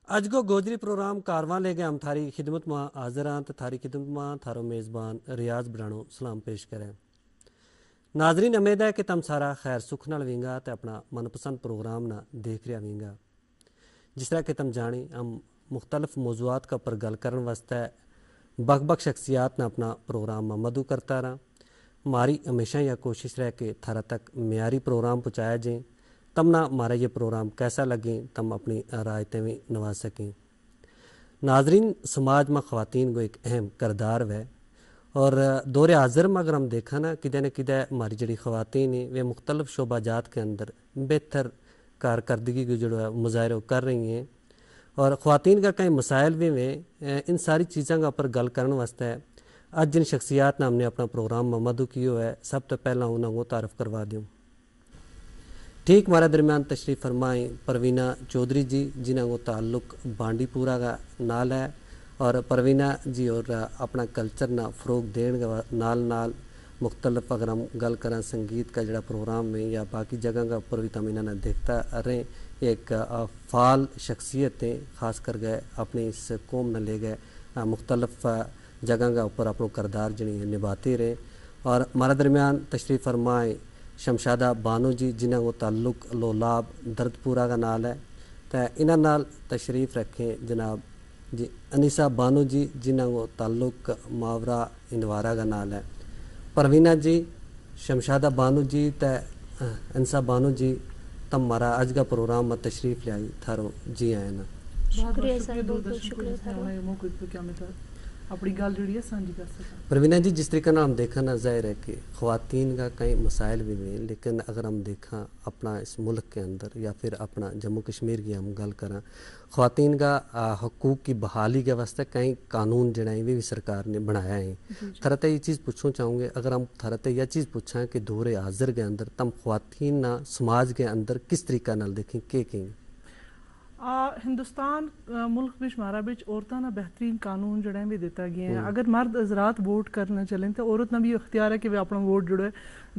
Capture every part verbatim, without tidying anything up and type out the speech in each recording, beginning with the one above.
اج کو گوجری پروگرام کارواں لے گئے ہم تھاری خدمت ما حاضر ہاں تے تھاری خدمت ما تھارو میزبان ریاض بڑانو سلام پیش کرے۔ ناظرین، امید ہے کہ تم سارا خیر سکھ نال وینگا تے اپنا من پسند پروگرام نا دیکھ رہیا وینگا۔ جس طرح کہ تم جانی ہم مختلف موضوعات کا پر گل کرن واسطے بک بک شخصیات نا اپنا پروگرام ما مدعو کرتا رہا۔ ماری ہمیشہ یا کوشش رہ کہ تھارا تک معیاری پروگرام پہنچایا جائیں۔ تم نا مارا یہ پروگرام کیسا لگیں تم اپنی رائے تے وی نوا سکیں۔ ناظرین، سماج ما خواتین کو ایک اہم کردار ہوئے۔ اور دور حاضر ما اگر ہم دیکھا نا کدے نہ کدے ہماری جڑی خواتین ہیں وہ مختلف شعبہ جات کے اندر بہتر کارکردگی کو جڑو ہے مظاہرو کر رہی ہیں۔ اور خواتین کا کئی مسائل بھی ہوئے۔ ان ساری چیزاں کا اپر گل کرن واسطے اج جن شخصیات نا ہم نے اپنا پروگرام ما مدعو کیو ہے سب تو پہلا انہاں کو تعارف کروا دیوں۔ ٹھیک ہمارا درمیان تشریف فرمائیں پروینہ چوہدری جی، جنہاں کو تعلق بانڈی پورہ کا نال ہے۔ اور پروینہ جی اور اپنا کلچر نا فروغ دین کا نال نال مختلف اگر ہم گل کراں سنگیت کا جڑا پروگرام ہیں یا باقی جگہ کا اپر بھی تم انہاں نا دیکھتا رہیں۔ ایک فعال شخصیت ہیں، خاص کر گئے اپنی اس قوم نا لے گئے مختلف جگہ کا اپر اپنو کردار جنی نبھاتے رہے۔ اور ہمارا درمیان تشریف فرمائیں شمشادہ بانو جی، جنہاں کو تعلق لولاب درد پورا کا نال ہے۔ تے انہاں نال تشریف رکھیں جناب جی انیسہ بانو جی، جنہاں کو تعلق ماورا اندوارا کا نال ہے۔ پروینہ جی، شمشادہ بانو جی تے انیسہ بانو جی، تم ہمارا اج کا پروگرام ما تشریف لیائی، تھارو جی آئے نا۔ بہت بہت شکریہ سر، بہت بہت شکریہ تھارو۔ پروینہ جی، جس طریقے نال ہم دیکھاں نا، ظاہر ہے کہ خواتین کا کئی مسائل بھی ہیں، لیکن اگر ہم دیکھاں اپنا اس ملک کے اندر یا پھر اپنا جموں کشمیر کی ہم گل کراں، خواتین کا حقوق کی بحالی کے واسطے کئی قانون جڑا ہیں وہ بھی سرکار نے بنایا ہیں۔ تھرتے یہ چیز پوچھوں چاہوں گے، اگر ہم تھرتے یہ چیز پوچھاں کہ دور حاضر کے اندر تم خواتین نا سماج کے اندر کس طریقہ نال دیکھیں، کے کہیں؟ ہندوستان ملک بچ مارا بچ عورتاں نا بہترین قانون جڑے بھی دیتا گیا ہیں۔ اگر مرد حضرات ووٹ کرنا چلیں تو عورت نا بھی اختیار ہے کہ وہ اپنا ووٹ جڑے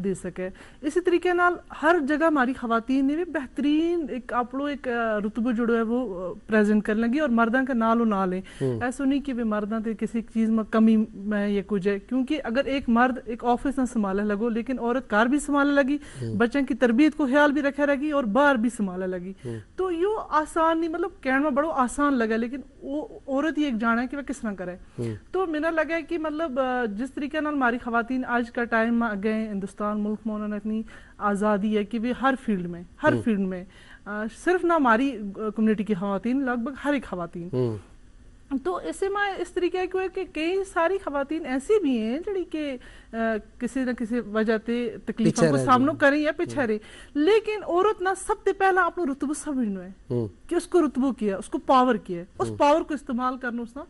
دے سکے۔ اسی طریقے نال ہر جگہ ہماری خواتین نے بھی بہترین ایک اپنو ایک رتبو جڑو ہے وہ پریزنٹ کرن لگی اور مرداں کے نال و نال ہیں۔ ایسو نہیں کہ وہ مرداں تے کسی چیز ما کمی میں یہ کچھ ہے، کیونکہ اگر ایک مرد ایک آفس نا سنبھالا لگو لیکن عورت گھر بھی سنبھالا لگی، بچاں کی تربیت کو خیال بھی رکھا رہے گی اور باہر بھی سنبھالا لگی، تو یوہ آسان نہیں، مطلب کہن ما بڑو آسان لگا لیکن عورت ہی ایک جانا ہے کہ وہ کس طرح کرے۔ تو مینا لگا ہے کہ مطلب جس طریقے نال ہماری خواتین آج کا ٹائم ما اگے ہیں، ہندوستان ملک ما انہوں نے اتنی آزادی ہے کہ وہ ہر فیلڈ میں ہر فیلڈ میں صرف نہ ہماری کمیونٹی کی خواتین، لگ بھگ ہر ایک خواتین۔ تو اسے ما اس طریقے کو ہے کہ کئی ساری خواتین ایسی بھی ہیں جڑی کہ کسی نہ کسی وجہ تے تکلیفوں کو سامنو کریں یا پچھا رہی، لیکن عورت نا سب تے پہلا اپنو رتبو سمجھنو ہے کہ اس کو رتبو کیا ہے، اس کو پاور کیا ہے، اس پاور کو استعمال کرنو اس نا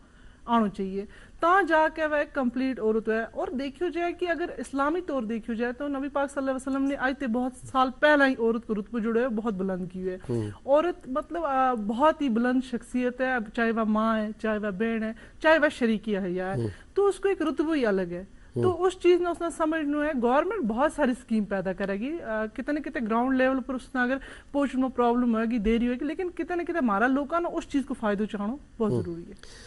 آنو چاہیے۔ تاں جا کے وہ ایک کمپلیٹ عورت ہے۔ اور دیکھیو جائے کہ اگر اسلامی طور دیکھیو جائے تو نبی پاک صلی اللہ علیہ وسلم نے آج تے بہت سال پہلا ہی عورت کو رتبو جڑو ہے بہت بلند کیو ہے۔ عورت مطلب بہت ہی بلند شخصیت ہے، چاہے وہ ماں ہے، چاہے وہ بہن ہے، چاہے وہ شریکی ہے یا ہے، تو اس کو ایک رتبو ہی الگ ہے۔ تو اس چیز نا اس نا سمجھنو ہے۔ گورنمنٹ بہت ساری سکیم پیدا کرے گی، کتنے کتنے گراؤنڈ لیول پر اس نا اگر پوچھنو پرابلم ہوئے گی، دیری ہوئے گی، لیکن کتنے کتنے ہمارا لوکاں نا اس چیز کو فائدو چاہنو بہت ضروری ہے۔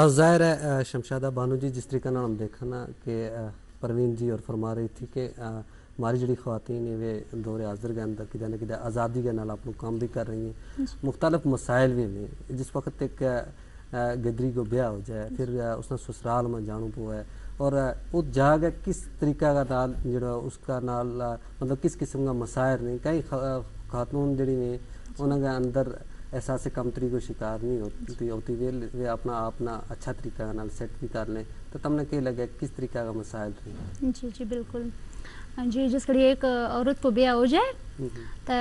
ظاہر ہے شمشادہ بانو جی، جس طریقے نال ہم دیکھا نا کہ پروین جی اور فرما رہی تھی کہ ہماری جڑی خواتین ہیں وہ دور حاضر کے اندر کدھر نہ کدھر آزادی کے نال اپنو کام بھی کر رہی ہیں، مختلف مسائل بھی ہیں۔ جس وقت ایک گدری کو بیاہ ہو جائے، پھر اس نا سسرال ما جانو پوے، اور اس جاگہ کس طریقہ کا نال جڑا اس کا نال مطلب کس قسم کا مسائل نہیں کئی خاتون جڑی ہیں انہاں کے اندر احساس کمتری کو شکار نہیں ہوتی ہوتی ویل ویہ اپنا آپ نا اچھا طریقہ نال سیٹ بھی کر لیں۔ تو تم نے کہہ لگا کس طریقہ کا مسائل رہی؟ جی جی بالکل۔ جی جس کڑی ایک عورت کو بیاہ ہو جائے تو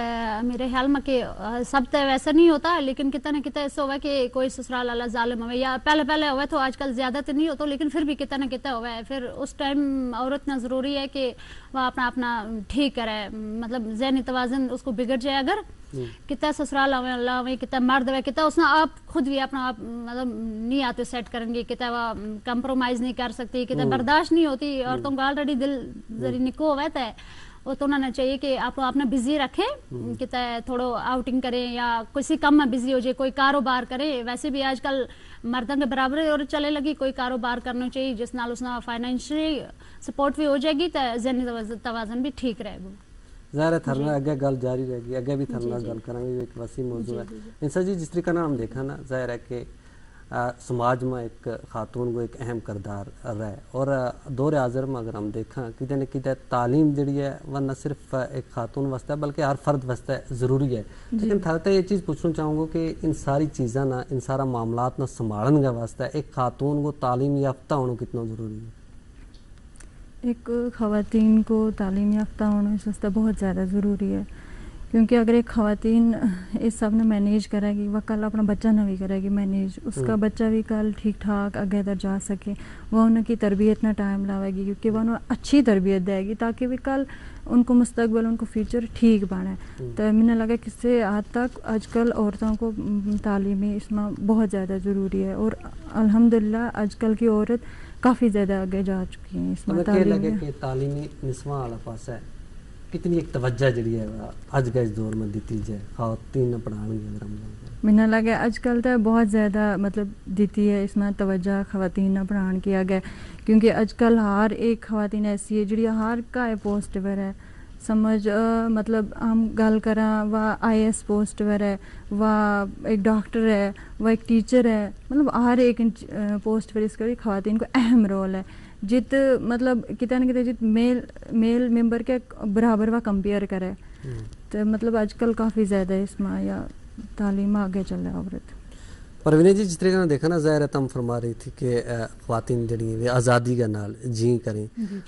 میرے خیال ما کہ سب تے ویسا نہیں ہوتا، لیکن کتا نہ کتا ایسا ہوا کہ کوئی سسرال والا ظالم ہوئے یا پہلے پہلے ہوئے تو آج کل زیادہ تو نہیں ہوتا، لیکن پھر بھی کتا نہ کتا ہوئے۔ پھر اس ٹائم عورت نا ضروری ہے کہ وہ اپنا اپنا ٹھیک کرے، مطلب ذہنی توازن اس کو بگڑ جائے اگر کتا سسرال ہوئے اللہ ہوئے کتا مرد ہوئے کتا اس نا آپ خود بھی اپنا آپ مطلب نہیں آتے سیٹ کریں گے، کتا وہ کمپرومائز نہیں کر سکتی، کتا برداشت نہیں ہوتی، عورتوں کا آلریڈی دل ذری نکو ہوئے تے وہ تو انہوں نے چاہیے کہ آپ اپنا بزی رکھیں، کتے تھوڑو آؤٹنگ کریں یا کسی کم میں بزی ہو جائے، کوئی کاروبار کریں۔ ویسے بھی آج کل مردوں کے برابر ہی اور چلے لگی، کوئی کاروبار کرنا چاہیے جس نال اس نا فائنینشلی سپورٹ بھی ہو جائے گی، تو ذہنی توازن بھی ٹھیک رہے گا۔ ظاہر ہے تھرنا اگے گل جاری رہے گی، اگے بھی تھرنا گل کراں گے، ایک وسیع موضوع ہے۔ انسا جی، جس طریقے نال ہم دیکھاں نا، ظاہر ہے کہ سماج ما ایک خاتون کو ایک اہم کردار رہے، اور دور حاضر ما اگر ہم دیکھاں، کدے نہ کدے تعلیم جڑی ہے وہ نہ صرف ایک خاتون واسطے بلکہ ہر فرد واسطے ضروری ہے۔ لیکن تھارے تے یہ چیز پوچھنا چاہوں گا کہ ان ساری چیزاں نا، ان سارا معاملات نا سنبھالن کے واسطے ایک خاتون کو تعلیم یافتہ ہونا کتنا ضروری ہے؟ ایک خواتین کو تعلیم یافتہ ہونا اس واسطے بہت زیادہ ضروری ہے، کیونکہ اگر ایک خواتین اس سب نے مینیج کرے گی، وہ کل اپنا بچہ نہ بھی کرے گی مینیج، اس کا بچہ بھی کل ٹھیک ٹھاک اگے در جا سکے۔ وہ انہوں کی تربیت نہ ٹائم لاوے گی، کیونکہ وہ انہوں اچھی تربیت دے گی تاکہ وہ کل ان کو مستقبل، ان کو فیوچر ٹھیک بنے۔ تو میں نے لگا کہ اس سے حد تک آج کل عورتوں کو تعلیمی اس میں بہت زیادہ ضروری ہے، اور الحمدللہ آج کل کی عورت کافی زیادہ آگے جا چکی ہیں اس میں تعلیم میں۔ تعلیمی نسواں والا پاسا ہے، کتنی ایک توجہ جڑی ہے اج کا اس دور میں دیتی جائے خواتین نے پڑھانے کی؟ اگر ہم میں نے لگا آج کل تو بہت زیادہ مطلب دیتی ہے اس میں توجہ خواتین نے پڑھان کی آگے، کیونکہ آج کل ہر ایک خواتین ایسی ہے جڑی ہر کا پوسٹ پر ہے۔ سمجھ مطلب ہم گل کراں، وہ آئی ایس پوسٹ پر ہے، وہ ایک ڈاکٹر ہے، وہ ایک ٹیچر ہے، مطلب ہر ایک پوسٹ پر اس کا بھی خواتین کو اہم رول ہے۔ جت مطلب کتنے نہ کتنے جت میل میل ممبر کے برابر وہ کمپیئر کرے، تو مطلب آج کل کافی زیادہ اس میں یا تعلیم آگے چل رہا عورت۔ پروینا جی، جس طریقے نا دیکھا نا، ظاہر ہے تم فرما رہی تھی کہ خواتین جڑی ہیں وہ آزادی کا نال جی کریں،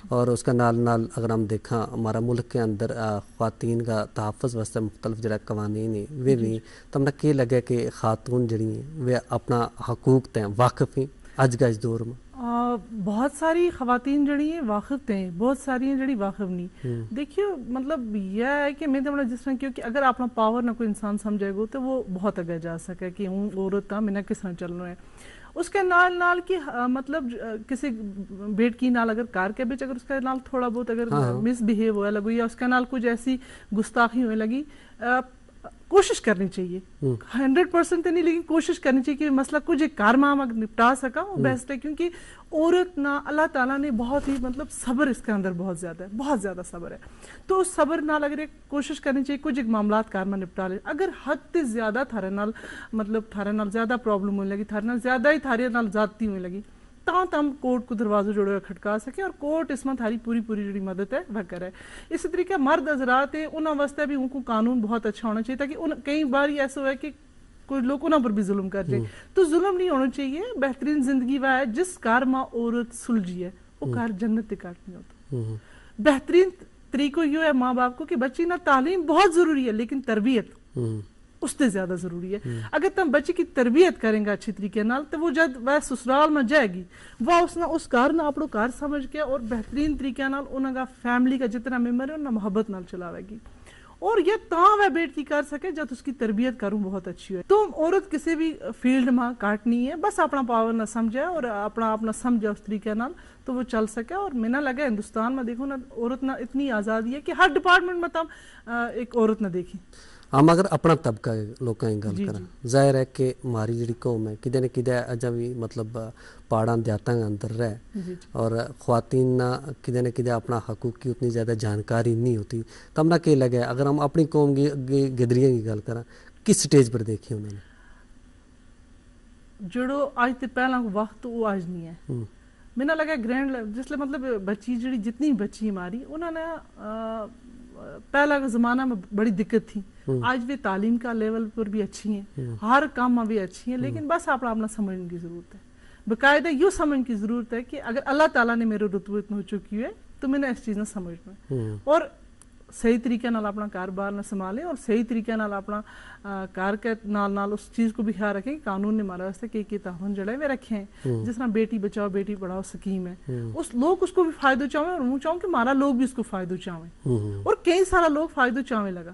اور اس کا نال نال اگر ہم دیکھاں ہمارا ملک کے اندر خواتین کا تحفظ واسطے مختلف جڑا قوانین ہیں وہ بھی، تم نا کے لگے کہ خاتون جڑی ہیں وہ اپنا حقوق تے واقف ہیں اج کا اس دور میں؟ بہت ساری خواتین جڑی ہیں واقف ہیں، بہت ساری ہیں جڑی واقف نہیں۔ دیکھیے، مطلب یہ ہے کہ میں تو جس طرح کیوں کہ اگر اپنا پاور نہ کوئی انسان سمجھے گو تو وہ بہت اگے جا سکے کہ ہوں عورت تھا، میں نہ کس طرح چلنا ہے۔ اس کے نال نال کہ مطلب کسی بیٹکی نال اگر کار کے بچ اگر اس کے نال تھوڑا بہت اگر مس بہیو ہویا لگو یا اس کے نال کچھ ایسی گستاخی ہونے لگی، کوشش کرنی چاہیے۔ ہنڈریڈ پرسنٹ تو نہیں، لیکن کوشش کرنی چاہیے کہ مسئلہ کچھ ایک کار ما ہم نپٹا سکا، وہ بیسٹ ہے، کیونکہ عورت نا اللہ تعالیٰ نے بہت ہی مطلب صبر اس کے اندر بہت زیادہ ہے، بہت زیادہ صبر ہے۔ تو اس صبر نال اگر ایک کوشش کرنی چاہیے کچھ ایک معاملات کار ما نپٹا لے۔ اگر حد تے زیادہ تھارے نال مطلب تھارے نال زیادہ پرابلم ہونے لگی، تھارے نال زیادہ ہی تھارے نال زیادتی ہونے لگی، تاں تم کورٹ کو دروازو جوڑو کھٹکا سکے اور کورٹ اس ما تھاری پوری پوری جڑی مدد ہے وہ کرے۔ اسی طریقے مرد حضرات ہیں، انہاں واسطے بھی ان کو قانون بہت اچھا ہونا چاہیے، تاکہ کئی بار ایسا ہوئے کہ کوئی لوگ انہاں پر بھی ظلم کر جائے۔ تو ظلم نہیں ہونا چاہیے۔ بہترین زندگی وہ ہے جس گھر ما عورت سلجی ہے، وہ گھر جنت تے کٹ نہیں ہوتا۔ بہترین طریقو یوہ ہے ماں باپ کو کہ بچی نا تعلیم بہت ضروری ہے، لیکن تربیت اس تے زیادہ ضروری ہے۔ اگر تم بچی کی تربیت کریں گا اچھے طریقے نال، تو وہ جد وہ سسرال ما جائے گی، وہ اس نا اس گھر نا اپنو گھر سمجھ کے اور بہترین طریقے نال انہاں کا فیملی کا جتنا ممبر ہے انہاں محبت نال چلاوے گی۔ اور یہ تاں وہ بیٹکی کر سکے جد اس کی تربیت کروں بہت اچھی ہوئے۔ تو عورت کسی بھی فیلڈ ما کاٹنی ہے، بس اپنا پاور نہ سمجھے اور اپنا اپنا سمجھے اس طریقے نال، تو وہ چل سکے۔ اور میں نہ لگا ہندوستان ما دیکھو نا، عورت نا اتنی آزادی ہے کہ ہر ڈپارٹمنٹ ما تم ایک عورت نہ دیکھی۔ ہم اگر اپنا طبقہ لوکاں کی گل کراں، ظاہر ہے کہ ماری جڑی قوم ہے کدے نہ کدے اجاں بھی مطلب پہاڑاں دیاتاں کے اندر رہ، اور خواتین نا کدے نہ کدے اپنا حقوق کی اتنی زیادہ جانکاری نہیں ہوتی۔ تم نا کے لگے اگر ہم اپنی قوم کی گدریاں کی گل کراں، کس سٹیج پر دیکھی انہوں نے؟ جڑو آج تے پہلا کو وقت وہ آج نہیں ہے۔ میں نہ لگا گرینڈ جس لے مطلب بچی جڑی جتنی بچی ہماری انہوں نے پہلا کا زمانہ میں بڑی دقت تھی۔ آج بھی تعلیم کا لیول پر بھی اچھی ہیں، ہر کام میں بھی اچھی ہیں، لیکن بس اپنا اپنا سمجھنے کی ضرورت ہے۔ باقاعدہ یوں سمجھنے کی ضرورت ہے کہ اگر اللہ تعالیٰ نے میرے رتبت میں ہو چکی ہے تو میں نے اس چیز نہ سمجھنا ہے۔ اور صحیح طریقے نال اپنا کاروبار نہ سنبھالیں اور صحیح طریقے نال اپنا کار کے نال نال اس چیز کو بھی خیال رکھیں کہ قانون نے ہمارے واسطے کے کے تحفظ جڑے ہوئے رکھے ہیں۔ جس طرح بیٹی بچاؤ بیٹی پڑھاؤ سکیم ہے، اس لوگ اس کو بھی فائدو چاہویں اور ہوں چاہوں کہ ہمارا لوگ بھی اس کو فائدو چاہویں۔ اور کئی سارا لوگ فائدو چاہویں لگا۔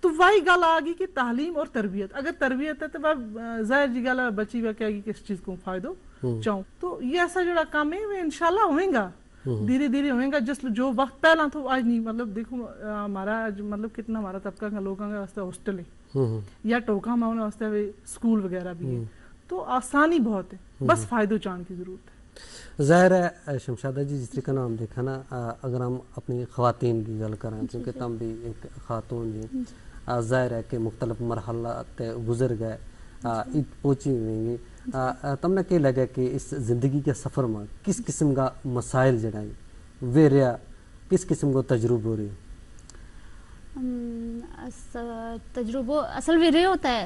تو واہی گل آ گئی کہ تعلیم اور تربیت، اگر تربیت ہے تو ظاہر جی گل ہے بچی وہ کہے گی کہ اس چیز کو فائدو چاہوں۔ تو یہ ایسا جڑا کام ہے وہ انشاءاللہ ہوئیں گا۔ دھیرے دھیرے ہوئیں گا، جس جو وقت پہلاں تھو، آج نہیں۔ مطلب دیکھو، ہمارا آج مطلب کتنا ہمارا طبقہ کا لوگاں کے واسطے ہاسٹل ہے یا ٹوکاں ما انہاں واسطے سکول وغیرہ بھی ہے۔ تو آسانی بہت ہے، بس فائدو چاہن کی ضرورت ہے۔ ظاہر ہے شمشادہ جی، جس طریقے نا ہم دیکھا نا، اگر ہم اپنی خواتین کی گل کراں، کیونکہ تم بھی ایک خاتون جی، ظاہر ہے کہ مختلف مرحلہ تے گزر گئے، ات پہنچی ہوئیں گی۔ تم نا کہہ لگا کہ اس زندگی کے سفر ما کس قسم کا مسائل جڑا ہیں، ویہ رہیا، کس قسم کو تجربو رہیو؟ تجربو اصل ویہ رہیو تے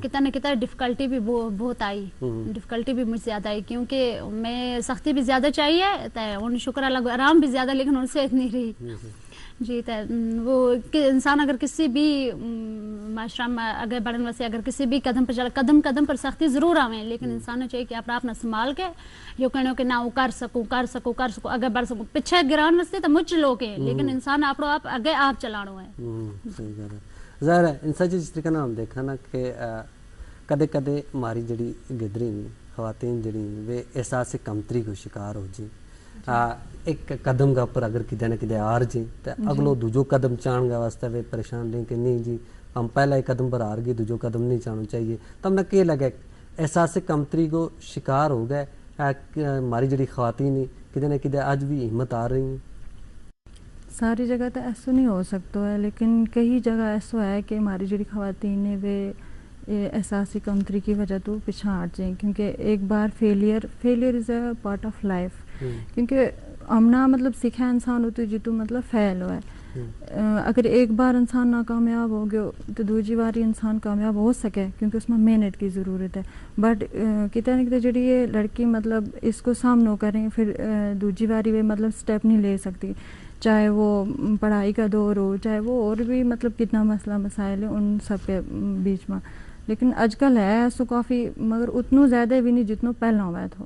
کتنا نہ کتنا ڈیفیکلٹی بھی بہت آئی۔ ڈیفیکلٹی بھی مجھ زیادہ آئی، کیونکہ میں سختی بھی زیادہ چاہیے تے ان شکر اللہ آرام بھی زیادہ، لیکن ان سے اتنی رہی۔ جی تے وہ انسان اگر کسی بھی معاشرہ میں اگے بڑھن واسطے اگر کسی بھی قدم پر چل قدم قدم پر سختی ضرور آویں، لیکن انسان نے چاہیے کہ اپنا اپنا سنبھال کے یوہ کہنو کہ نہ وہ کر سکوں، کر سکوں، کر سکوں، اگے بڑھ سکوں۔ پچھے گران واسطے تو مچ لوگ ہیں، لیکن انسان اپنو آپ اگے آپ چلانو ہے۔ ظاہر ہے انسان جی، جس طریقے نا ہم دیکھا نا کہ کدے کدے ہماری جڑی گدری ہیں، خواتین جڑی ہیں، وہ احساس کمتری کو شکار ہو جی۔ ایک قدم کا اپر اگر کدے نہ کدے ہار جی تو اگلو دوجو قدم چاہن کا واسطے وہ پریشان رہیں کہ نہیں جی، ہم پہلا ایک قدم پر ہار گئے، دوجو قدم نہیں چاہنو چاہیے۔ تو ہم نا کہہ لگا احساس کمتری کو شکار ہو گئے۔ ہماری جڑی خواتین ہیں، کدے نہ کدے اج بھی ہمت ہار رہی ہیں۔ ساری جگہ تو ایسو نہیں ہو سکتو ہے، لیکن کئی جگہ ایسو ہے کہ ہماری جڑی خواتین نے وہ احساس کمتری کی وجہ تو پچھا ہٹ جائیں، کیونکہ ایک بار فیلئر فیلئر از اے پارٹ آف لائف۔ کیونکہ ہم نا مطلب سیکھا انسان ہوتی جی تو مطلب فیل ہوئے۔ اگر ایک بار انسان ناکامیاب ہو گیو تو دوجی باری انسان کامیاب ہو سکے، کیونکہ اس میں محنت کی ضرورت ہے۔ بٹ کتنے نہ کتنے جڑی یہ لڑکی مطلب اس کو سامنو کریں، پھر دوجی باری وہ مطلب سٹیپ نہیں لے سکتی، چاہے وہ پڑھائی کا دور ہو، چاہے وہ اور بھی مطلب کتنا مسئلہ مسائل ہیں ان سب کے بیچ ما۔ لیکن اج کل ہے ایسو کافی، مگر اتنو زیادہ بھی نہیں جتنو پہلا ہوا تھو۔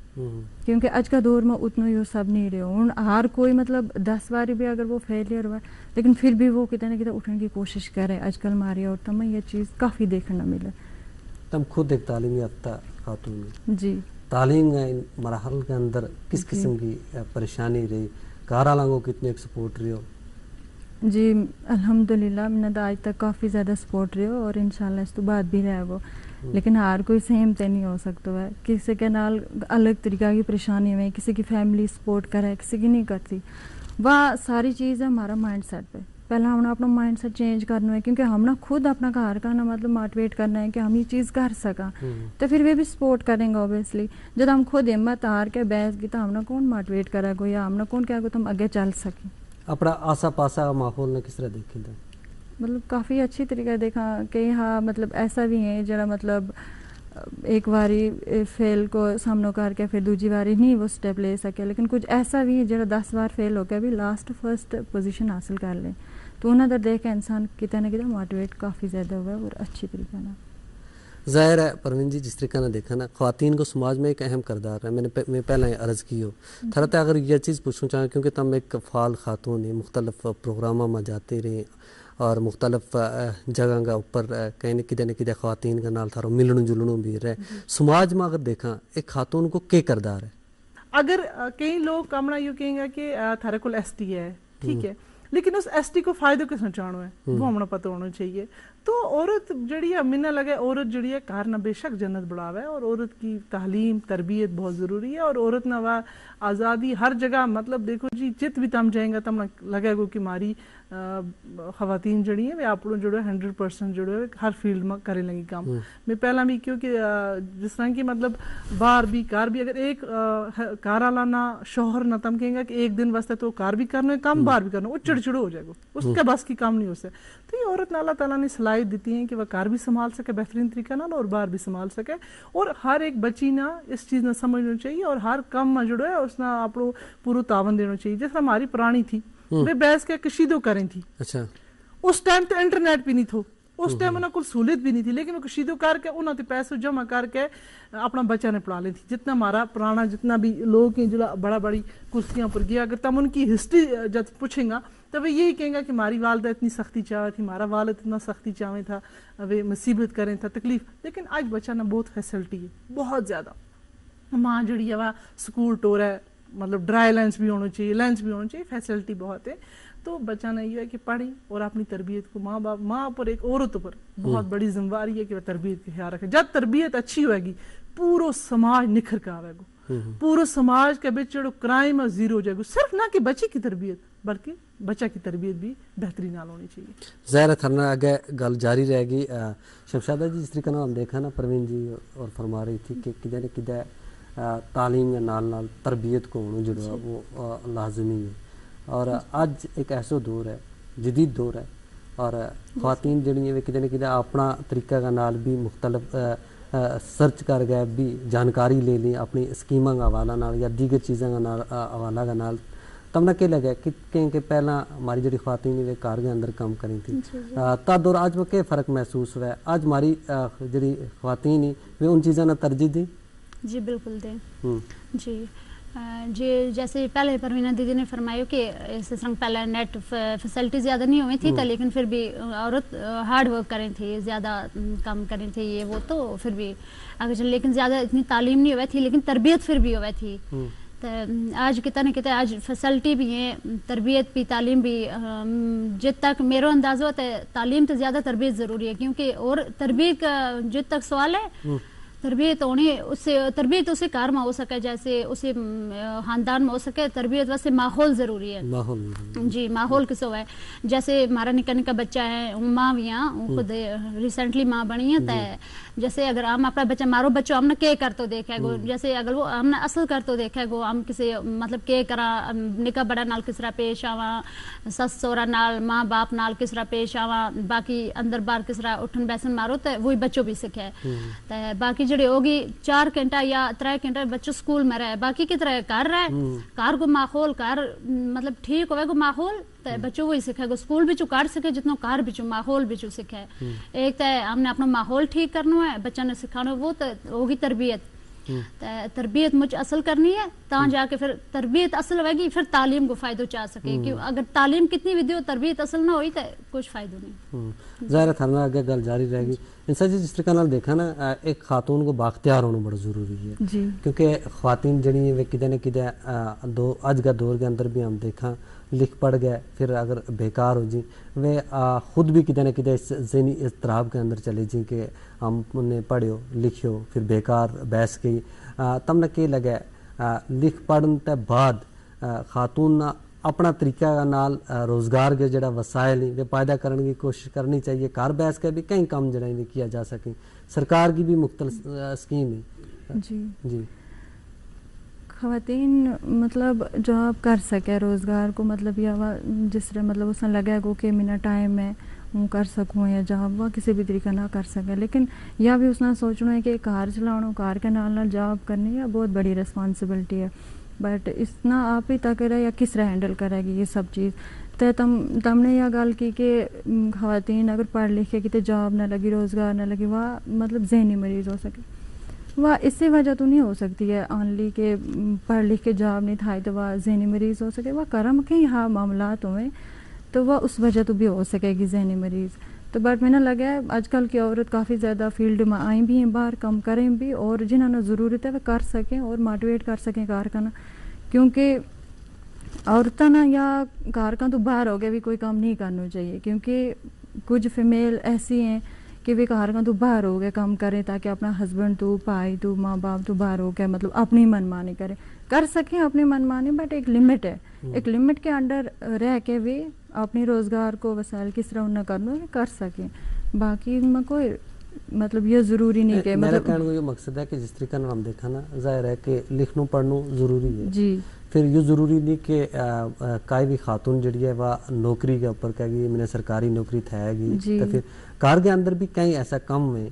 کیونکہ اج کا دور ما اتنو یوہ سب نہیں رہیو۔ ہن ہر کوئی مطلب دس باری بھی اگر وہ فیلئر ہوا، لیکن پھر بھی وہ کتنے نہ کتنے اٹھن کی کوشش کرے۔ اج کل ہماری عورتوں میں یہ چیز کافی دیکھنا ملے۔ تم خود ایک تعلیم یافتہ خاتون ہو۔ جی۔ تعلیم کا ان مراحل کے اندر کس قسم کی پریشانی رہی؟ گھر والوں کو کتنے ایک سپورٹ رہیو؟ جی، الحمدللہ میں نے تو آج تک کافی زیادہ سپورٹ رہیو اور انشاءاللہ اس تو بعد بھی رہے گو۔ لیکن ہر کوئی سیم تے نہیں ہو سکتا ہے، کسی کے نال الگ طریقہ کی پریشانی ہوئے، کسی کی فیملی سپورٹ کرے، کسی کی نہیں کرتی۔ وہ ساری چیز ہے ہمارا مائنڈ سیٹ پہ۔ پہلا ہم نے اپنا مائنڈ سیٹ چینج کرنا ہے، کیونکہ ہم نے خود اپنا گھر کا نا مطلب موٹیویٹ کرنا ہے کہ ہم یہ چیز کر سکا، تو پھر وہ بھی سپورٹ کریں گا اوبیسلی۔ جب ہم خود ہمت ہار کے بحث کی تو ہم نے کون موٹیویٹ کرے گو یا ہم نے کون کہے گو تم اگے چل سکے؟ اپنا آسا پاسا کا ماحول نے کس طرح دیکھیں تھا؟ مطلب کافی اچھی طریقہ دیکھا کہ ہاں مطلب ایسا بھی ہیں جڑا مطلب ایک واری فیل کو سامنو کر کے پھر دوجی واری نہیں وہ سٹیپ لے سکے، لیکن کچھ ایسا بھی ہے جڑا دس بار فیل ہو کے بھی لاسٹ فرسٹ پوزیشن حاصل کر لے۔ تو انہاں در دیکھ کے انسان کتنے نہ کتنے موٹیویٹ کافی زیادہ ہوا ہے اور اچھی طریقہ نا۔ ظاہر ہے پروین جی، جس طریقہ نا دیکھا نا، خواتین کو سماج میں ایک اہم کردار ہے۔ میں نے پہ- میں پہلا ہی عرض کی ہو۔ تھرا تے اگر یہ چیز پوچھنا چاہوں، کیونکہ تم ایک فعال خاتون ہیں، مختلف پروگراموں میں جاتے رہے اور مختلف جگہ کا اوپر کہیں نہ کدے نہ کدے خواتین کا نال تھارو ملنو جلنو بھی رہے، سماج ما اگر دیکھاں ایک خاتون کو کے کردار ہے؟ اگر کئی لوگ کمنا یوہ کہیں گا کہ تھارے کول ایس ٹی ہے، ٹھیک ہے، لیکن اس ایس ٹی کو فائدو کس نا چاہنو ہے وہ ہمنا پتو ہونو چاہیے۔ تو عورت جڑی ہے منا لگے عورت جڑی ہے گھر نا بے شک جنت بڑھاوے، اور عورت کی تعلیم تربیت بہت ضروری ہے، اور عورت نا وا آزادی ہر جگہ مطلب دیکھو جی جت بھی تم جائیں گا تم لگے گو کہ ماری خواتین جڑی ہیں وہ اپنو جڑو ہے ہنڈریڈ پرسنٹ جڑو ہے ہر فیلڈ ما کریں لگی کام۔ میں پہلا بھی کیوں کہ جس طرح کی مطلب باہر بھی کار بھی اگر ایک کار آلا نا شوہر نا تم کہیں گا کہ ایک دن واسطے تو کار بھی کرنا ہے کام باہر بھی کرنا ہے وہ چڑ چڑو ہو جائے گو، اس کے بس کی کام نہیں ہو سکے۔ تو یہ عورت نا اللہ تعالی نے صلاحیت دیتی ہیں کہ وہ کار بھی سنبھال سکے بہترین طریقہ نال اور باہر بھی سنبھال سکے۔ اور ہر ایک بچی نا اس چیز نا سمجھنا چاہیے اور ہر کام ما جڑو ہے اس نا اپنو پورو تعاون دینا چاہیے۔ جس طرح ہماری پرانی تھی، وہ بحث کے کشیدو کریں تھی۔ اس ٹائم تو انٹرنیٹ بھی نہیں تھو، اس ٹائم انہاں کول سہولت بھی نہیں تھی، لیکن وہ کشیدو کر کے انہاں تے پیسو جمع کر کے اپنا بچہ نے پڑھا لیں تھی۔ جتنا ہمارا پرانا جتنا بھی لوگ ہیں جو بڑا بڑی کرسیاں پر گیا، اگر تم ان کی ہسٹری جب پوچھیں گا تو وہ یہی کہیں گا کہ ہماری والدہ اتنی سختی چاہے تھی، ہمارا والد اتنا سختی چاہے تھا، وہ مصیبت کریں تھا تکلیف۔ لیکن آج بچہ نا بہت فیسلٹی ہے، بہت زیادہ۔ ماں جڑی ہے وہ سکول ٹور ہے، مطلب ڈرائی لینس بھی ہونو چاہیے، لینس بھی ہونو چاہیے، فیسلٹی بہت ہے۔ تو بچہ نا یوہ ہے کہ پڑھیں اور اپنی تربیت کو، ماں باپ، ماں پر ایک عورت پر بہت بڑی ذمہ واری ہے کہ وہ تربیت کا خیال رکھے۔ جب تربیت اچھی ہوئے گی، پورو سماج نکھر کے آوے گو۔ پورو سماج کے بچ جیڑو کرائم ہے زیرو ہو جائے گو، صرف نہ کہ بچے کی تربیت بلکہ بچہ کی تربیت بھی بہتری نال ہونی چاہیے۔ ظاہر ہے تھرنا اگے گل جاری رہے گی۔ شمشادہ جی، جس طریقے نال ہم دیکھا نا، پروین جی اور فرما رہی تھی کہ کدے نہ کدے تعلیم کے نال نال تربیت کو ہونو جیڑو ہے وہ لازمی ہے۔ اور اج ایک ایسو دور ہے، جدید دور ہے، اور خواتین جیڑی ہیں وہ کدے نہ کدے اپنا طریقہ کا نال بھی مختلف سرچ کر گئے، بھی جانکاری لے لیں اپنی اسکیماں کا حوالہ نال یا دیگر چیزاں کا نال، حوالہ کا نال۔ تم نا کے لگے کہ کہیں کہ پہلاں ہماری جیڑی خواتین ہیں وہ گھر کے اندر کم کریں تھی، تد اور اج وہ کے فرق محسوس ہوا ہے؟ اج ہماری جیڑی خواتین ہیں وہ ان چیزاں نا ترجیح دیں؟ جی بالکل دیں۔ جی جی، جیسے پہلے پروینہ دیدی نے فرمایو کہ اس طرح پہلے نیٹ فیسلٹی زیادہ نہیں ہوئی تھی، لیکن پھر بھی عورت ہارڈ ورک کریں تھی، زیادہ کم کریں تھی، یہ وہ تو پھر بھی آگے چل، لیکن زیادہ اتنی تعلیم نہیں ہوئی تھی، لیکن تربیت پھر بھی ہوئی تھی۔ تو آج کتنا نہ کتنا آج فیسلٹی بھی ہیں، تربیت بھی، تعلیم بھی۔ جت تک میرو اندازو ہے تو تعلیم تو زیادہ تربیت ضروری ہے، کیونکہ اور تربیت کا جت تک سوال ہے، تربیت ہونی، اس سے تربیت اسے گھر ما ہو سکے، جیسے اسے خاندان ما ہو سکے۔ تربیت واسطے ماحول ضروری ہے۔ جی، ماحول کسو ہے؟ جیسے ہمارا نکا نکا بچہ ہے، ماں وی ہاں، خود ریسنٹلی ماں بنی ہے، تے جیسے اگر ہم اپنا بچہ، مارو بچو ہم نا کے کرتو دیکھے گو، جیسے اگر وہ ہم نا اصل کرتو دیکھے گو، ہم کسے مطلب کے کراں، نکا بڑا نال کس طرح پیش آواں، سس سورا نال، ماں باپ نال کس طرح پیش آواں، باقی اندر باہر کس طرح اٹھن بیسن مارو، تے وہی بچو بھی سکھے۔ تے باقی جیڑے ہوگی چار گھنٹہ یا ترے گھنٹہ بچو سکول میں رہے، باقی کس طرح گھر رہے، گھر کو ماحول، گھر مطلب ٹھیک ہوئے گو ماحول، تے بچو وہی سکھے گو، سکول بچو کر سکے جتنو گھر بچو ماحول بچو سکھے۔ ایک تے ہم نے اپنا ماحول ٹھیک کرنو ہے، بچہ نے سکھانو، وہ تے ہوگی تربیت۔ تے تربیت مچ اصل کرنی ہے، تاں جا کے پھر تربیت اصل ہوئے گی، پھر تعلیم کو فائدو چاہ سکے۔ کیوں اگر تعلیم کتنی بھی دیو، تربیت اصل نہ ہوئی تے کچھ فائدو نہیں۔ ظاہر ہے تھرنا اگے گل جاری رہے گی۔ انسا جی، جس طریقے نال دیکھا نا، ایک خاتون کو باختیار ہونو بڑو ضروری ہے، کیونکہ خواتین جیڑی ہیں وہ کدے نہ کدے اج کا دور کے اندر بھی ہم دیکھاں، لکھ پڑھ گئے، پھر اگر بیکار ہو جی، وہ خود بھی کدے نہ کدے اس ذہنی اضطراب کے اندر چلے جی کہ ہم نے پڑھیو لکھیو پھر بیکار بحث گئی۔ تم نا کے لگے، لکھ پڑھن تے بعد خاتون نا اپنا طریقہ نال روزگار کے جیڑا وسائل ہیں وہ پیدا کرن کی کوشش کرنی چاہیے؟ گھر بحث کے بھی کئی کم جیڑا ہیں کیا جا سکیں، سرکار کی بھی مختلف اسکیم ہیں۔ جی جی۔ خواتین مطلب جاب کر سکے، روزگار کو مطلب یا جس طرح مطلب اس نا لگے گو کہ مینا ٹائم ہے، ہوں کر سکوں یا جاب وہ کسی بھی طریقہ نہ کر سکے، لیکن یا بھی اس نا سوچنو ہے کہ کار چلاؤنو، کار کے نال نال جاب کرنی ہے، بہت بڑی ریسپانسبلٹی ہے۔ بٹ اس نا آپ ہی تک رہے یا کس طرح ہینڈل کرے گی یہ سب چیز؟ تے تم تم نے یا گل کی کہ خواتین اگر پڑھ لکھ کے کتے جاب نہ لگی، روزگار نہ لگی، وہ مطلب ذہنی مریض ہو سکے۔ وہ اسی وجہ تو نہیں ہو سکتی ہے اونلی کہ پڑھ لکھ کے جاب نہیں تھائی تو وہ ذہنی مریض ہو سکے۔ وہ کرم کے ہاں معاملات ہوئے تو وہ اس وجہ تو بھی ہو سکے گی ذہنی مریض۔ تو بٹ میں نا لگا ہے آج کل کی عورت کافی زیادہ فیلڈ ما آئیں بھی ہیں، باہر کم کریں بھی، اور جنہاں نا ضرورت ہے وہ کر سکیں اور موٹیویٹ کر سکیں کار کرنا۔ کیونکہ عورتاں نا یا کار کا تو باہر ہو گیا بھی کوئی کم نہیں کرنا چاہیے، کیونکہ کچھ فیمیل ایسی ہیں کہ وہ کار کا تو باہر ہو گیا کم کریں تاکہ اپنا ہسبینڈ تو، بھائی تو، ماں باپ تو باہر ہو گیا مطلب اپنی من مانی کریں، کر سکیں اپنی من مانی، بٹ ایک لمٹ ہے۔ ایک لمٹ کے انڈر رہ کے بھی اپنی روزگار کو وسائل کس طرح انہاں کرنو ہے کر سکیں۔ باقی میں کوئی مطلب یہ ضروری نہیں کہ میرا مطلب کہنے کو یہ مقصد ہے کہ جس طریقے نال ہم دیکھا نا، ظاہر ہے کہ لکھنو پڑھنو ضروری ہے۔ جی۔ پھر یہ ضروری نہیں کہ کائی بھی خاتون جڑی ہے وہ نوکری کے اوپر کہہ گئی میں نے سرکاری نوکری تھے گی، جی۔ تو پھر گھر کے اندر بھی کئی ایسا کم ہے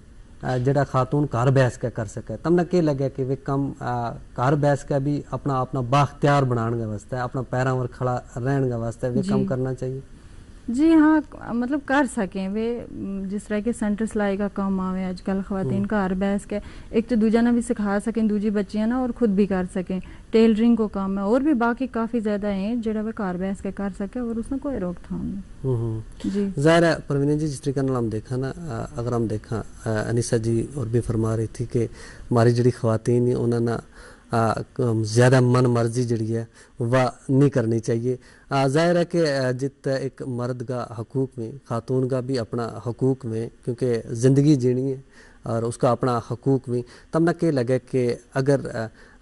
جیڑا خاتون گھر بیس کے کر سکے؟ تم نا کے لگے کہ وہ کم گھر بیس کے بھی اپنا اپنا بااختیار بنان کے واسطے، اپنا پیراں پر کھڑا رہن کے واسطے وہ کم کرنا چاہیے؟ جی ہاں، مطلب کر سکیں وہ، جس طرح کہ سینٹر سلائی کا کم آوے آج کل خواتین گھر بیس کے، ایک تو دوجہ نا بھی سکھا سکیں دوجی بچیاں نا اور خود بھی کر سکیں۔ ٹیلرنگ کو کم ہے اور بھی باقی کافی زیادہ ہیں جیڑا وہ گھر بیس کے کر سکے اور اس نا کوئی روک تھام نہیں۔ جی۔ ظاہر ہے پروینہ جی، جس طریقے نال ہم دیکھا نا، اگر ہم دیکھا، انیسہ جی اور بھی فرما رہی تھی کہ ہماری جڑی خواتین ہیں انہاں نا زیادہ من مرضی جیڑی ہے وہ نہیں کرنی چاہیے۔ ظاہر ہے کہ جت ایک مرد کا حقوق میں خاتون کا بھی اپنا حقوق میں، کیونکہ زندگی جینی ہے اور اس کا اپنا حقوق میں، تم نا کہہ لگے کہ اگر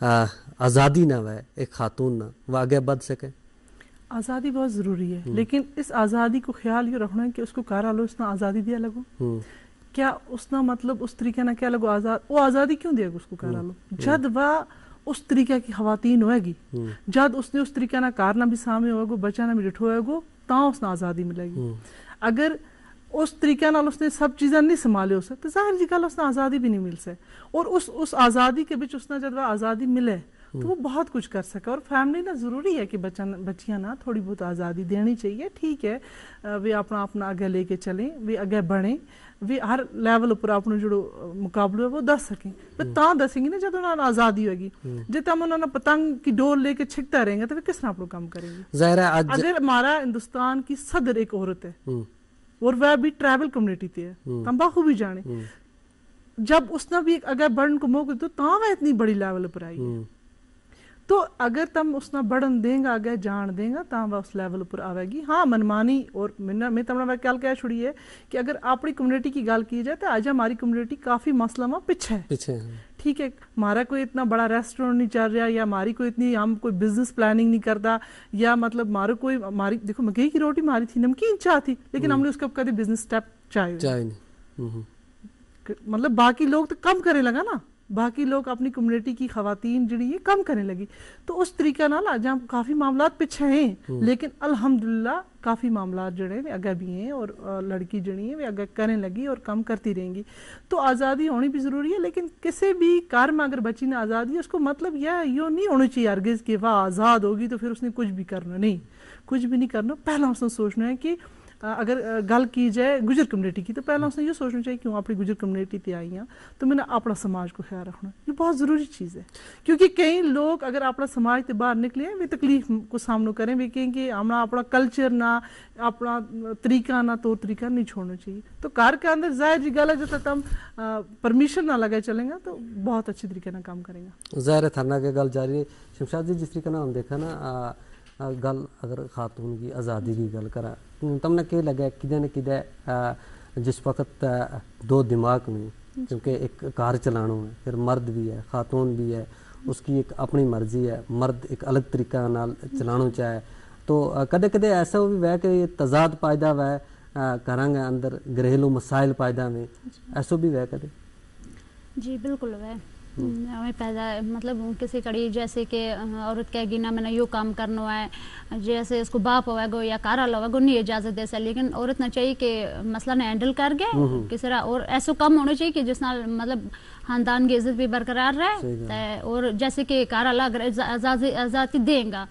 آزادی نہ ہوئے ایک خاتون نا وہ اگے بدھ سکے؟ آزادی بہت ضروری ہے، لیکن اس آزادی کو خیال یوہ رکھنا ہے کہ اس کو کارا لو اس نا آزادی دیا لگو۔ کیا اس نا مطلب اس طریقے نا کیا لگو آزادی کیوں دیا گو اس کو کارا لو؟ جد وہ اس طریقے کی خواتین ہوئے گی، جد اس نے اس طریقے نا کار نا بھی سامنے ہوئے گو، بچہ نا بھی ڈٹھو ہوئے گو، تاں اس نا آزادی ملے گی۔ اگر اس طریقے نال اس نے سب چیزاں نہیں سنبھالے ہو سکتے، ظاہر جی گل اس نا آزادی بھی نہیں مل سکے۔ اور اس آزادی کے بچ اس نا جد وہ آزادی ملے تو وہ بہت کچھ کر سکے۔ اور فیملی نا ضروری ہے کہ بچیاں نا تھوڑی بہت آزادی دینی چاہیے، ٹھیک ہے، ویہ اپنا اپنا اگے لے کے چلیں، ویہ اگے بڑھیں، ویہ ہر لیول اپر اپنو جیڑو مقابلو ہے وہ دس سکیں۔ پر تاں دسیں گی نا جد انہاں نا آزادی ہوئے گی۔ جے تم انہاں نا پتنگ کی ڈول لے کے چھکتا رہیں گا تو ویہ کس طرح اپنو کم کریں گی؟ ظاہر ہے اگر ہمارا ہندوستان کی صدر ایک عورت ہے اور وہ بھی ٹرائبل کمیونٹی تے ہے، تم بخوبی جانے، جب اس نا بھی اگے بڑھن کو موقع دیتو تاں وہ اتنی بڑی لیول اپر آئی ہے۔ تو اگر تم اس نا بڑھن دیں گا، اگے جان دیں گا، تاں وہ اس لیول اپر آوے گی۔ ہاں، منمانی اور میں تمنا وہ گل کہہ چھوڑی ہے کہ اگر اپنی کمیونٹی کی گل کی جائے تو اج ہماری کمیونٹی کافی مسئلہ ما پچھے ہے۔ ٹھیک ہے، ہمارا کوئی اتنا بڑا ریسٹورنٹ نہیں چل رہا، یا ہماری کوئی اتنی ہم کوئی بزنس پلاننگ نہیں کرتا، یا مطلب ہمارا کوئی ہماری دیکھو مکئی کی روٹی ہماری تھی، نمکین چاہ تھی، لیکن ہم نے اس کو کدی بزنس سٹیپ چاہیے۔ مطلب باقی لوگ تو کم کریں لگا نا، باقی لوگ اپنی کمیونٹی کی خواتین جیڑی ہے کم کریں لگی۔ تو اس طریقہ نال اج ہم کافی معاملات پچھے ہیں، لیکن الحمدللہ کافی معاملات جیڑے ہیں اگے بھی ہیں اور لڑکی جیڑی ہیں وہ اگے کریں لگی اور کم کرتی رہیں گی۔ تو آزادی ہونی بھی ضروری ہے، لیکن کسے بھی کار ما اگر بچی نا آزادی ہے اس کو مطلب یہ یوہ نہیں ہونو چاہیے ہرگز کہ وہ آزاد ہوگی تو پھر اس نے کچھ بھی کرنا نہیں۔ کچھ بھی نہیں کرنا، پہلا اس نا سوچنا ہے کہ اگر گل کی جائے گجر کمیونٹی کی تو پہلا اس نا یوہ سوچنا چاہیے کہ ہوں اپنی گجر کمیونٹی تے آئی ہاں، تو میں نا اپنا سماج کو خیال رکھنا، یوہ بہت ضروری چیز ہے۔ کیونکہ کئی لوگ اگر اپنا سماج تے باہر نکلے ہیں ویہ تکلیف کو سامنو کریں، ویہ کہیں کہ ہمنا اپنا کلچر نا، اپنا طریقہ نا، طور طریقہ نہیں چھوڑنا چاہیے۔ تو گھر کے اندر ظاہر جی گل ہے جتھا تم پرمیشن نا لگے چلیں گا تو بہت اچھی طریقے نا کم کریں گا۔ ظاہر ہے تھرنا کے گل جاری ہے۔ شمشاد جی، جس طریقے نا ہم دیکھا نا، گل اگر خاتون کی آزادی کی گل کراں، تم نا کہہ لگے کدے نہ کدے جس وقت دو دماغ میں، کیونکہ ایک کار چلانو ہے، پھر مرد بھی ہے، خاتون بھی ہے، اس کی ایک اپنی مرضی ہے، مرد ایک الگ طریقہ نال چلانو چاہے، تو کدے کدے ایسا بھی ہوئے کہ یہ تضاد پیدا ہوئے، گھراں کے اندر گھریلو مسائل پیدا ہوئے، ایسو بھی ہوئے کدے؟ جی بالکل ہوئے۔ ہمیں پیدا مطلب کسی کڑی جیسے کہ عورت کہے گی نا میں نے یوہ کام کرنو ہے، جیسے اس کو باپ ہوئے گو یا کار والا ہوئے گو نہیں اجازت دے سا، لیکن عورت نا چاہیے کہ مسئلہ نا ہینڈل کر گیا کس طرح، اور ایسو کم ہونو چاہیے کہ جس نال مطلب خاندان کی عزت بھی برقرار رہے۔ اور جیسے کہ کار والا اگر آزادی دیں گا،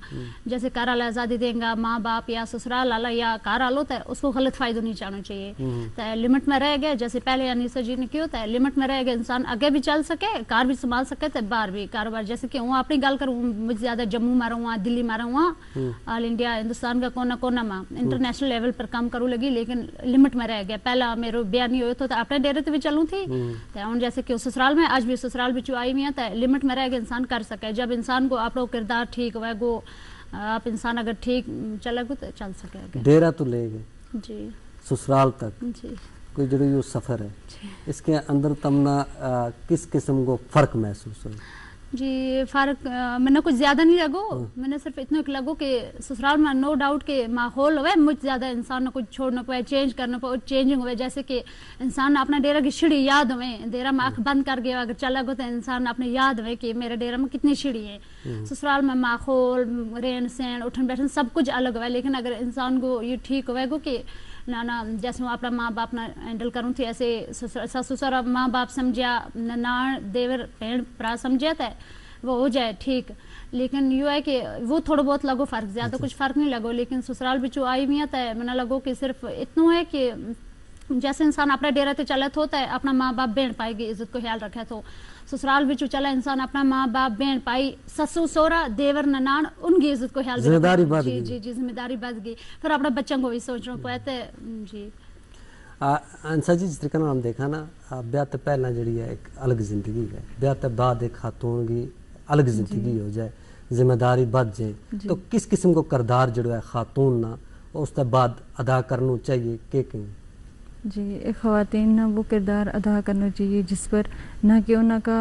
جیسے کار والا آزادی دیں گا، ماں باپ یا سسرال والا یا کار والو تے اس کو غلط فائدو نہیں چاہنو چاہیے۔ تے لمٹ میں رہ گیا، جیسے پہلے انیسہ جی نے کہیو تے لمٹ میں رہ گیا، انسان اگے بھی چل سکے، کار بھی سنبھال سکے تے باہر بھی کاروبار، جیسے کہ ہوں اپنی گل کروں، مجھ زیادہ جموں ما رہوں ہاں، دلی ما رہوں ہاں، آل انڈیا ہندوستان کا کونا کونا ما انٹرنیشنل لیول پر کم کروں لگی، لیکن لمٹ میں رہ گیا۔ پہلا میرو بیاہ نہیں ہویو تھو تے اپنے ڈیرے تے بھی چلوں تھی، تے ہوں جیسے کہ سسرال میں، اج بھی سسرال بچو آئی ہوئی ہیں تے لمٹ میں رہ گیا، انسان کر سکے۔ جب انسان کو اپنو کردار ٹھیک ہوئے گو، آپ انسان اگر ٹھیک چلے گو تو چل سکے۔ ڈیرا تو لے گئے جی سسرال تک، کوئی جڑو یوہ سفر ہے، اس کے اندر تم نا کس قسم کو فرق محسوس ہوئے؟ جی فرق میں نا کچھ زیادہ نہیں لگو، میں نا صرف اتنو ایک لگو کہ سسرال میں نو ڈاؤٹ کہ ماحول ہوئے، مچ زیادہ انسان نا کچھ چھوڑنو پوے، چینج کرنو پوے، چینجنگ ہوئے، جیسے کہ انسان نا اپنا ڈیرا کی شڑی یاد ہوئے، ڈیرا میں اکھ بند کر گیا اگر چلا گو تو انسان نا اپنے یاد ہوئے کہ میرا ڈیرا میں کتنی شڑی ہیں۔ سسرال میں ماحول، رہن سہن، اٹھن بیٹھن سب کچھ الگ ہوئے، لیکن اگر انسان کو یہ ٹھیک ہوئے گو کہ نا نا جیسے ہوں اپنا ماں باپ نا ہینڈل کروں تھی ایسے سسرال ماں باپ سمجھیا، ننان دیور بہن پرا سمجھیا تے وہ ہو جائے ٹھیک۔ لیکن یوہ ہے کہ وہ تھوڑو بہت لگو فرق، زیادہ کچھ فرق نہیں لگو، لیکن سسرال بچو آئی ہوئی ہیں تے میں نا لگو کہ صرف اتنو ہے کہ جیسے انسان اپنا ڈیرا تے چلے تھو تے اپنا ماں باپ بہن پائی کی عزت کو خیال رکھے تھو۔ سسرال بچو چلا انسان اپنا ماں باپ بہن پائی، سسو سورا دیور ننان ان کی عزت کو خیال بھی رکھے تھو۔ جی جی، ذمہ داری بد گئی، پھر اپنا بچوں کو بھی سوچنا پوے تے۔ جی انسا جی، جس طریقے نال ہم دیکھا نا، بیاہ تے پہلا جیڑی ہے ایک الگ زندگی ہے، بیاہ تے بعد ایک خاتون کی الگ زندگی ہو جائے، ذمہ داری بدھ جائے، تو کس قسم کو کردار جڑو ہے خاتون نا اس تے بعد ادا کرنو چاہیے کہ کہیں؟ جی، ایک خواتین نا وہ کردار ادا کرنو چاہیے جس پر نہ کہ انہاں کا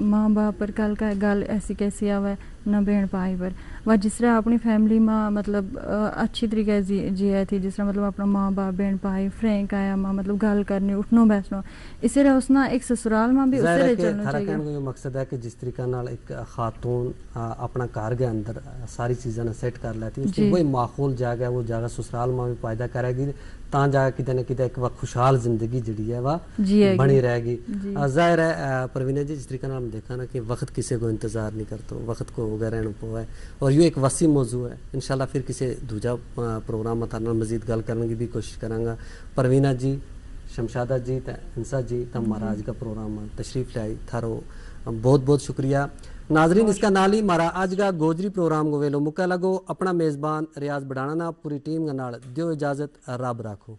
ماں باپ پر کل کا گل ایسی کیسی آوے، نہ بہن پائی پر۔ وہ جس طرح اپنی فیملی ما مطلب اچھی طریقے جی آئی تھی، جس طرح مطلب اپنا ماں باپ، بہن پائی، فرینک آیا ما مطلب گل کرنی، اٹھنو بیسنو، اس طرح اس نا ایک سسرال ما بھی اس طرح چلنو چاہیے۔ مقصد ہے کہ جس طریقہ نال ایک خاتون اپنا گھر کے اندر ساری چیزاں نا سیٹ کر لیتی، اس کو وہی ماحول جا گیا، وہ جا گیا سسرال ما بھی پیدا کرے گی، تاں جا کے کدے نہ کدے ایک وقت خوشحال زندگی جڑی ہے وہ بنی رہے گی۔ ظاہر ہے پروینہ جی، جس طریقے نال ہم دیکھا نا کہ وقت کسے کو انتظار نہیں کرتو، وقت کو ہو گیا رہنو پو ہے، اور یوہ ایک وسیع موضوع ہے۔ انشاءاللہ پھر کسے دوجا پروگرام ما تھارے نال مزید گل کرنے کی بھی کوشش کراں گا۔ پروینہ جی، شمشادہ جی تے انسا جی، تم مہاراج کا پروگرام ما تشریف لائی، تھارو بہت بہت شکریہ۔ ناظرین، اس کا نال ہی مہارا اج کا گوجری پروگرام کو ویلو مکا لگو۔ اپنا میزبان ریاض بڑھانا نا پوری ٹیم کا نال دیو اجازت، رب راکھو۔